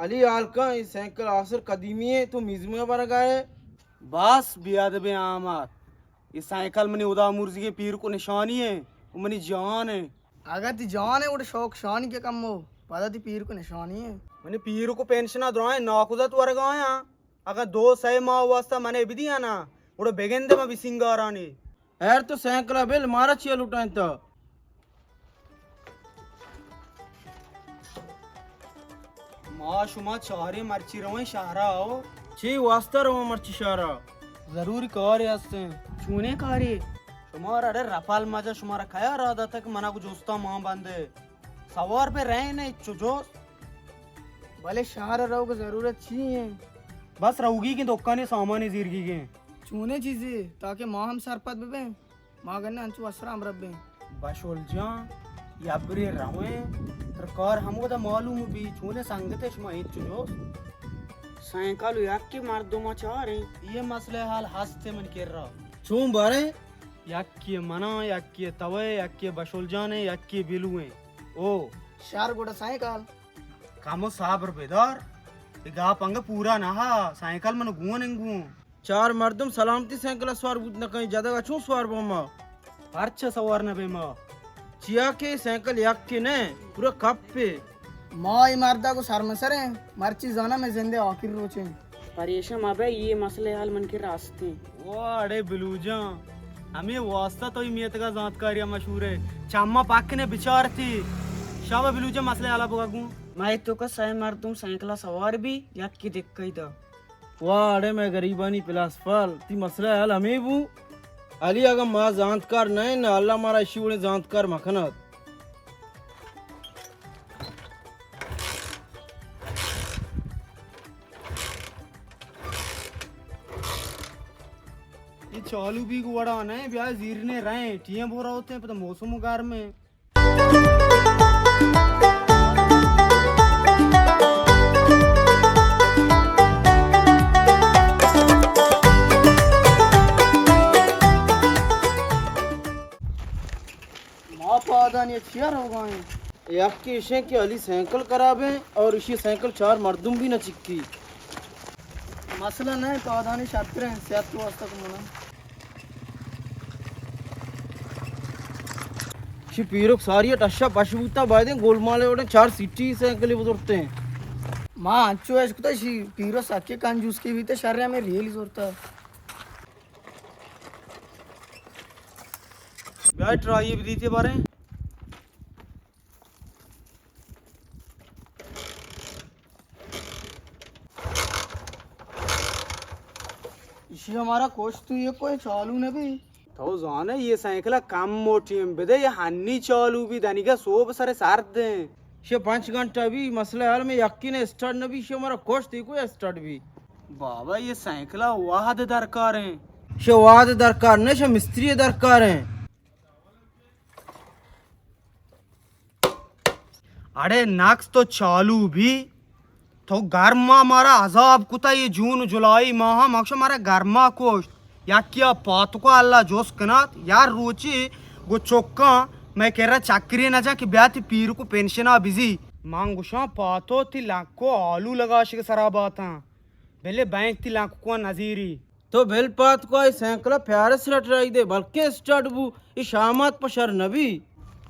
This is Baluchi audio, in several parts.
علی، حال کن، اے سائیکل آسر قدیمی ایں، تو میوزیم ءَ برگ ءَ ئے؟ بس بے ادبیں آمار۔ اے سائیکل منی ہدا مرزیگیں پیرک ءِ نشانی ایں، او منی جان ایں۔ اگاں تئی جان ایں، گڑا شوق شانی کہ کمو، پدا تئی پیرک ءِ نشانی ایں۔ منی پیرک ءَ پنشن ءَ درائیں ناکوزات ورگ ءَ آیاں۔ اگاں دو سئے ماہ ءِ واستا من ءَ بدیاں نا، گڑا بگندے من بسینگارانی۔ ہیر تو سائیکل ءَ بل، مارا چیا لوٹائینتا؟ ما شما چاریں مرچی رویں شہر ءَ۔ چی واستا رواں مرچی شہر ءَ؟ ضروری کارے ہستیں۔ چونیں کارے؟ شمارا اڑے رپال مجا، شمارا کیا را داتگ کہ منا گوں جستا مان بندے؟ سوار بہ رئے نہ، چو جست؟ بلے شہر ءَ روگ ءِ ضرورت چی ایں؟ بس روگی کہ دکانی سامانی زیرگی کہ۔ چونیں چیزے تاکہ ما ہم سرپد ببیں؟ ما گندے انچو اسرا ہم ربیں۔ بشول جان، یبرے رویں، ترا کار ہمودا معلوم بی، چونیں سنگتے شما انچو جست؟ سائیکل ءَ یکے مردم ءَ چاریں۔ اے مسئلہ حل ہستے من کرا۔ چون باریں؟ یکے منا، یکے توئے، یکے بشول جانے، یکے بلویں۔ او۔ شر گڑا سائیکل۔ کمو صبر بدار۔ اے گپ انگہ پورا نہ ہا، سائیکل من گون انگوں۔ چار مردم سلامتی سائیکل ءَ سوار بوت نہ کنیں، جدگ ءَ چون سوار بوں ما؟ پرچا سوار نہ بیں ما؟ چیا کہ سائیکل یکے نہ، پورا کپے۔ ما اے مردا گوں سرمسریں، مرچی زاناں مئے زندے آخری روچیں۔ پریشان مبے، اے مسئلہ حل من کرا ہستیں۔ واہ، اڑے بلوجاں، ہمے واسطہ تو اے میتگا زانتکاری ءَ مشہور ئے۔ چماں پاک کنے بچارتی۔ شابا بلوجاں، مسئلہ حل بگا گوں۔ مئے توکا سئے مردم سائیکل ءَ سوار بی، یکے دکئی دا۔ واہ، اڑے مئے گریبانی پلاسپال، تئی مسئلہ حل ہمے بو۔ علی، اگاں ما زانتکار نہ ایں، نہ اللہ مارا اشی وڑیں زانتکار مکنات۔ اے چالو بیگ وڑا نہ ایں، بیا زیرنے رئیں، ٹیاں بورا ہوتے ہیں، پتہ موسم گرم ایں۔ ما پادانی چیا روگا ایں؟ یکے ایش ایں کہ علی سائیکل خراب ایں اور اشی سائیکل چار مردم بھی نہ چکی۔ مسئلہ نہ ایں، پادانی شرتر ایں، صحت واسطہ کو منا۔ شی پیرک ساری ٹشا پش بوتا، بایدیں گولمالے وڑیں چار سیٹی سائیکلے بزرتے۔ ما انچو اش کتا شی پیرو سکے کنجوس کے بیتے، شر ہمیں ریلی زورتا۔ بیا ٹرائی بدیتے باریں۔ ایشی ہمارا کشت، تو یہ کوئی چالو نہ بی۔ تو زانے یہ سائیکل کم موٹی ہم بدے، یہ ہنی چالو بی، دنیگا صوب سر سرد ہیں۔ شے پانچ گھنٹہ بی، مسئلہ حل میں یقین اسٹارٹ نہ بی، شے ہمارا کشت، یہ کوئی اسٹارٹ بی۔ بابا، یہ سائیکل وہد درکار ہیں۔ شے وہد درکار نہیں، شے مستری درکار ہیں۔ اڑے نقص تو چالو بی، تو گرما مارا عذاب کتا، یہ جون جولائی ماہ مکشو مارا گرما کشت۔ یکیا پاتکو اللہ جوس کنات، یار روچی گو چکاں میں کرا چکری نہ جا کہ بیا تی پیرکو پنشنا بزی۔ من گوشاں پاتو تی لنکو آلو لگاشگ سرا باتاں، بلے بینک تی لنکو نزیری۔ تو بل پاتکو، اے سائیکل پیارے سرا ٹرائی دے، بلکیں اسٹارٹ بو، اے شامات پہ شر نبی۔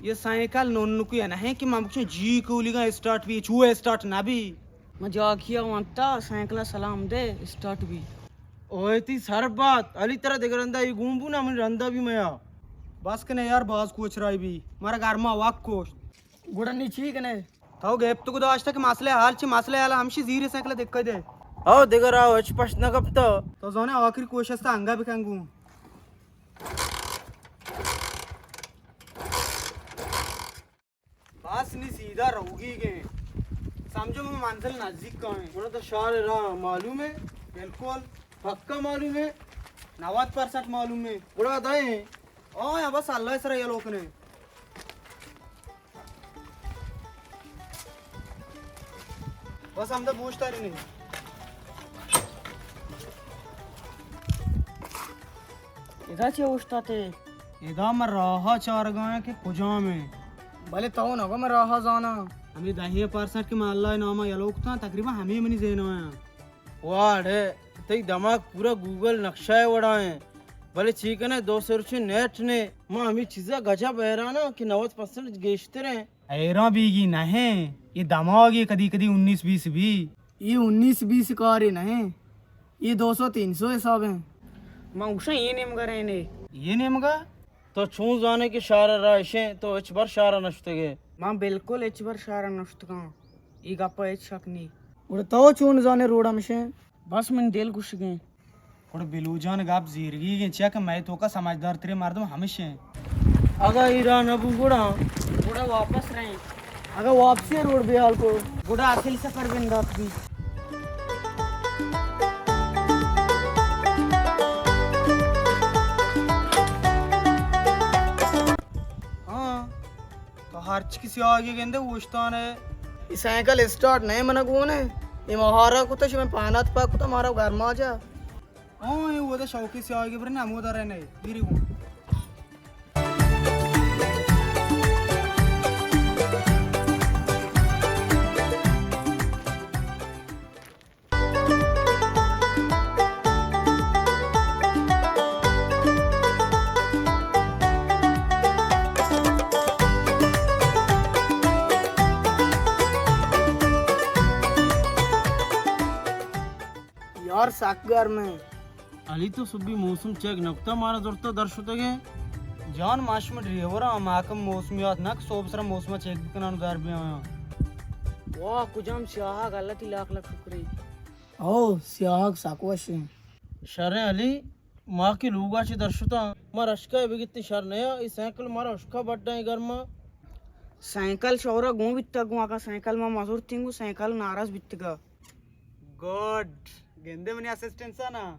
یہ سائیکل ننکو یا نہیں کہ من بکشن جی کولیگا اسٹارٹ بی، چو اسٹارٹ نبی۔ من جاکیا وانتا سائیکل سلام دے، اسٹارٹ بی۔ اوئے تی سر بات، علی ترا دگہ رندا یہ گون بو نا، من رندا بی میا۔ بس کنے یار، باز کوچرائی بی، مارا گرما وک کوشت۔ گڑا نی چی کنے؟ تو گپت گداشتہ کہ مسئلہ حال چی؟ مسئلہ حال ہمشی زیر سائیکل دکہ دے۔ او دگہ راہ ہچ پشت نہ کپتہ۔ تو زانے آخری کوشست انگا بکن گوں۔ بس نی سیدھا روگی گئے۔ سمجھو میں منزل نزدیک کا ہیں۔ گڑا تو شار راہ معلوم ہے؟ بالکل۔ پکا معلوم ہے؟ نود پرسنٹ معلوم ہے۔ گڑا دائیں۔ او یا بس اللہ سر یلو کنے۔ بس ہمدا بوشتاری نہیں۔ ادا چے اوشتاتے؟ ادا من راہا چارگایا کہ کجام ہے۔ بلے تو نگو من راہا زانا۔ ہمے دہیں پرسنٹ کہ من اللہ ءِ نام ءَ یلو کتاں، تقریباً ہمے منی ذہن ءَ آیاں۔ واہ اڑے، تئی دماغ پورا گوگل نقشہ ءِ وڑا ایں۔ بلے چی کنے، دو سو روچے نیٹ نے۔ ما ہمے چیزا گجب حیران آں کہ نود پرسنٹ گیشتر ایں۔ حیران بیگی نہ ایں، اے دماغ اے کدی کدی انیس بیس بی۔ اے انیس بیس کارے نہ ایں، اے دو سو تین سو حساب ایں۔ من گوشاں اے نیمگا رہنے۔ اے نیمگا؟ تو چون زانے کہ شہر ءَ راہ اش ایں؟ تو ہچ بر شہر ءَ نہ شتگ ئے۔ من بالکل ہچ بر شہر ءَ نہ شتگاں، اے گپ ءَ ہچ شک نی۔ گڑا تو چون زانے روڈ ہمش ایں؟ بس من دل گوشگ ایں۔ گڑا بلو جان گپ زیرگی ایں، چیا کہ مئے توکا سمجھدار تریں مردم ہمش ایں۔ اگاں اے راہ نہ بو گڑا؟ گڑا واپس رہیں۔ اگاں واپسی ءِ روڈ بے حال کو؟ گڑا اصل سفر بندات بی۔ ہاں، تو ہرچ کسی آگے گندے اوشتانے۔ اے سائیکل اسٹارٹ نہ ایں، من گون ایں۔ اے مہارا کتا، شمے پانات پاک کتا، مارا گرما جا۔ ہاں، اے ودا شوقی سیاہی برنے ہمودا رہنے، گیری گون۔ یار، سک گرم ایں۔ علی، تو سبی موسم چیک نہ کتا، مارا زرتا در شتگے۔ جان، ما شمے ڈرائیور آں، محکمہ موسمیات، نہ کہ صبح سرا موسم چیک بکناں و در بیاں۔ واہ، کجام سیاہگ، اللہ تئی لاکھ لاکھ شکریں۔ او، سیاہگ سک وشیں۔ شریں علی، ما کہ لوگا چہ در شتاں، ما رشکہ بگتیں شر نیا، اے سائیکل مارا اشکا بڈا ایں گرما۔ سائیکل شورا گون بیتا گون، اگاں سائیکل ما مزورتیں گون سائیکل ناراض بیتگا۔ گڈ۔ گندے منی اسسٹنٹ سا نا۔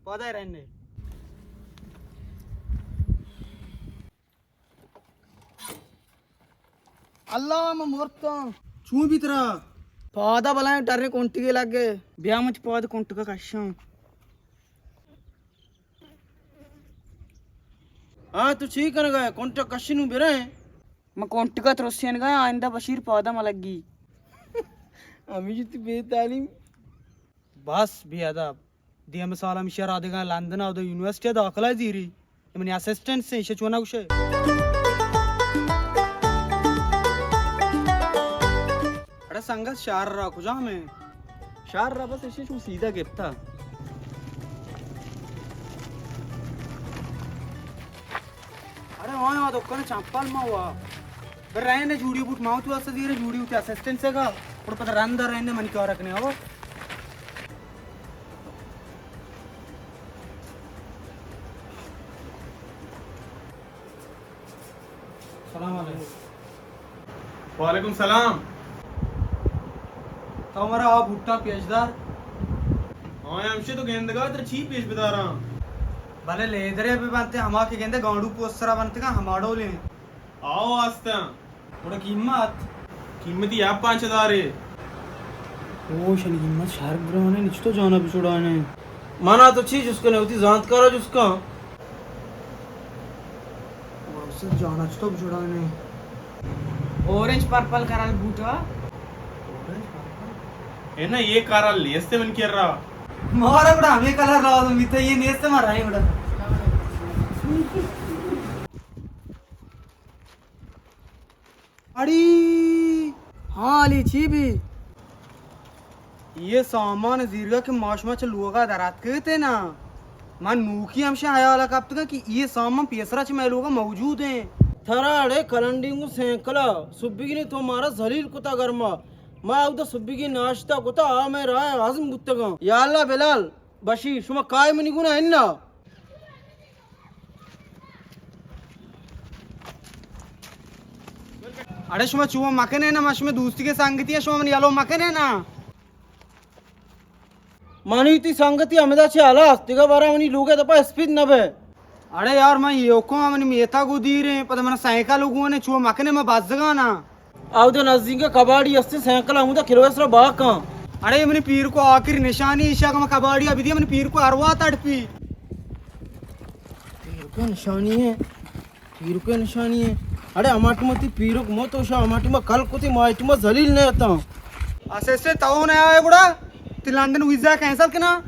پادا رہنے۔ اللہ، من مرتاں۔ چون بی ترا؟ پادا بلائیں ٹریں کنٹگے لگے۔ بیا من چہ پاد کنٹگا کشاں۔ ہاں، تو چی کنگا ئے؟ کنٹگ کشی نوں بریں۔ من کنٹگا ترسینگا، آئندہ بشیر پادا ملگی۔ ہمیشی تی بے تعلیم۔ بس بے ادب۔ دیم سال ہمیشی را دگا لندن ءَ اودا یونیورسٹی ءَ داخلہ زیری۔ اے منی اسسٹنٹ سے، ایشی چونا گوشے۔ اڑے سنگت، شہر را کجام ایں؟ شہر را بس ایشی چون سیدھا گپتا۔ اڑے ہاں، آ دکان چمپل ما ہوا۔ بر رہنے جوڑی بوٹ ما تو اسا زیرے جوڑی ہوتے اسسٹنٹ سے گا۔ اور پتہ رند رہنے منی کار رکھنے ہو۔ سلام علیکم۔ وعلیکم سلام۔ تو مارا آ بوٹاں پیش دار۔ ہاں، ہمشے تو گندگا ترا چی پیش بداراں؟ بلے لیدرے بہ بنتے، ہما کہ گندے گانڈو پوست سرا بنتگاں، ہما ڈولیں۔ آؤ آستاں۔ گڑا قیمت؟ قیمتی آپ پانچ ہزار ہے۔ او شنی قیمت شر گرانے، نچ تو جانا بچوڑانے۔ مانا تو چی جس کنے، ہوتی زانت کارا جس کن۔ او سر جانا چ تو بچوڑانے۔ اورنج پرپل کرال بوٹا۔ Orange purple? اے نا، یہ کارال نیستے من کر رہا۔ مارا گڑا ہمیں کلر لازم بیتا، یہ نیستے مارا ہی گڑا۔ اڑی! ہاں علی، چی بی؟ یہ سامان زیرگا کہ ما شما چہ لوگا در اتکگتے نا، من نوکی ہمشہ حیالا کپتگاں کہ یہ سامان پیسرا چہ مئے لوگا موجود ہیں۔ ترا اڑے کلنڈینگو سینکلا، سبیگی نے تو مارا ذلیل کتا گرما۔ ما اودا سبیگی ناشتہ کتا، آ مئے راہ ہضم بوتگاں۔ یا اللہ بلال، بشیر، شما کائے منی گونا انا؟ اڑے شما چو مکنے نا، ما شما دوستی کے سنگتی ہے، شما من یلو مکنے نا۔ منی تی سنگتی ہمدا چے حالا است، دیگہ بارا منی لوگے دپا اسپید نہ بے۔ اڑے یار، من یہ حکم منی میتا گو دیریں، پتہ من سائیکل گونے، چو مکنے، من بزگانا۔ آودا نزدیک کباڑی است، سائیکل ہمودا کلوے سرا باکاں۔ اڑے منی پیر کو آخری نشانی ایشا کہ من کباڑی ابھی دیا، منی پیر کو اروا تڑپی۔ پیر کو نشانی ہے، پیر کو نشانی ہے۔ اڑے ہما ٹیما تی پیرک موت، تو شا ہما ٹیما کل کتی، ما ٹیما ذلیل نہ اتاں۔ اسسٹنٹ تو نہ آئے گڑا، تی لندن ویزا کینسل کنا۔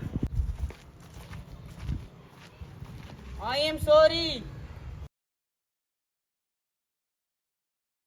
I am sorry.